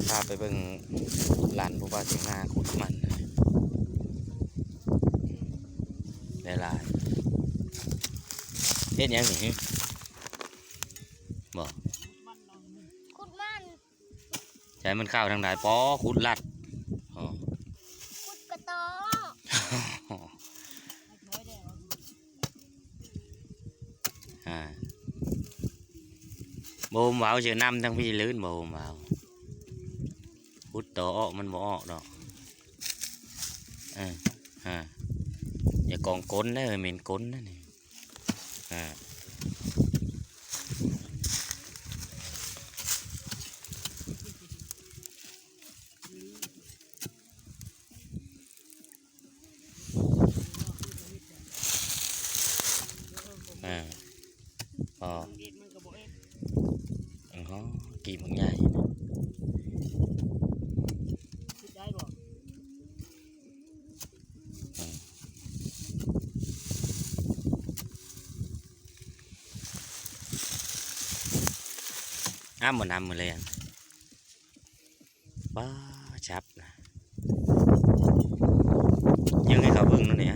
ພາໄປເບິ່ງຫຼານຜູ້ບ່າວຖຽງນາຂຸດມັນ ໄດ້ຫຼາຍ. ເຮັດຫຍັງນີ້? ບໍ່ ຂຸດມັນ. ໃສມັນເຂົ້າທາງໃດ? ປໍ ຂຸດລັດ ອໍ ຂຸດກະຕໍ. ອ່າ ບໍ່ໂຮມເວົ້າ ຊື່ນຳທາງພີ້ລື່ນ ບໍ່ໂຮມເວົ້າ. ຂຸດຕໍ່ອອກ ມັນບໍ່ອອກດອກ. ເອີ ອ່າ ຢ່າກອງກົ້ນເດີ ເໝັນກົ້ນນະນີ້. ອ່າ ອ່າ ພໍ ມັນເອັດ ມັນກໍບໍ່ເອັດ. ອໍ ກີບບັກໃຫຍ່ ຄິດໄດ້ບໍ່? ອືມ ອ້ຳບໍ່ນຳມື້ແລງ. ປ້າ ຈັບນະ ຍິງໃຫ້ເຂົາເບິ່ງໂລດນີ້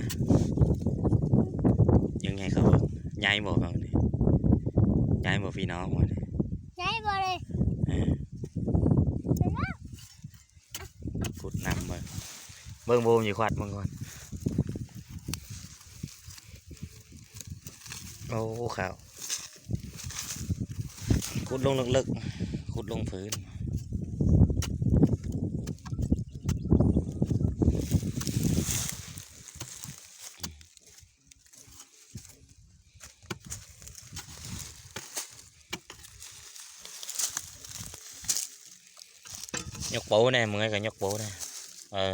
ຍິງໃຫ້ເຂົາເບິ່ງ. ໃຫຍ່ບໍ່ເຂົານີ້? ໃຫຍ່ບໍ່ພີ່ນ້ອງວ່ານີ້? ໃຫຍ່ບໍ່ເລີຍ? ເອີ ເຫັນບໍ່? ຂຸດນຳເບິ່ງ ເບິ່ງ ບໍ່ມີຄວັດເບິ່ງກ່ອນ. ໂອ້ ເຂົ້າ ຂຸດລົງເລິກໆ ຂຸດລົງພື້ນ. ຍົກໂປ້ແດ່ ເມື່ອຍກໍຍົກໂປ້ແດ່. ເອີ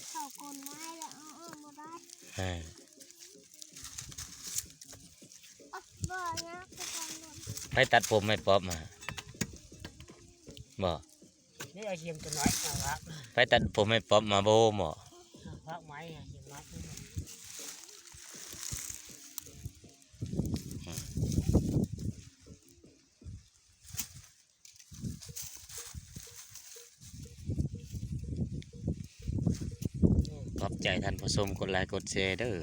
ເຂົາກົນໄມ້ແລ້ວເອົາອອກບໍ່ໄດ້. ເອີ ບໍ່ຍາກຄືກັນ. ໃຜຕັດຜົມໃຫ້ປອບມາ? ບໍ່ ນີ້ເອົາຄຣີມຕົວນ້ອຍມາພັກ. ໃຜຕັດຜົມໃຫ້ປອບມາ? ບໍ່ ບໍ່ ພັກໄມ້ຄຣີມນ້ອຍ. ຂອບໃຈທ່ານຜູ້ຊົມ ກົດໄລກົດແຊເດີ.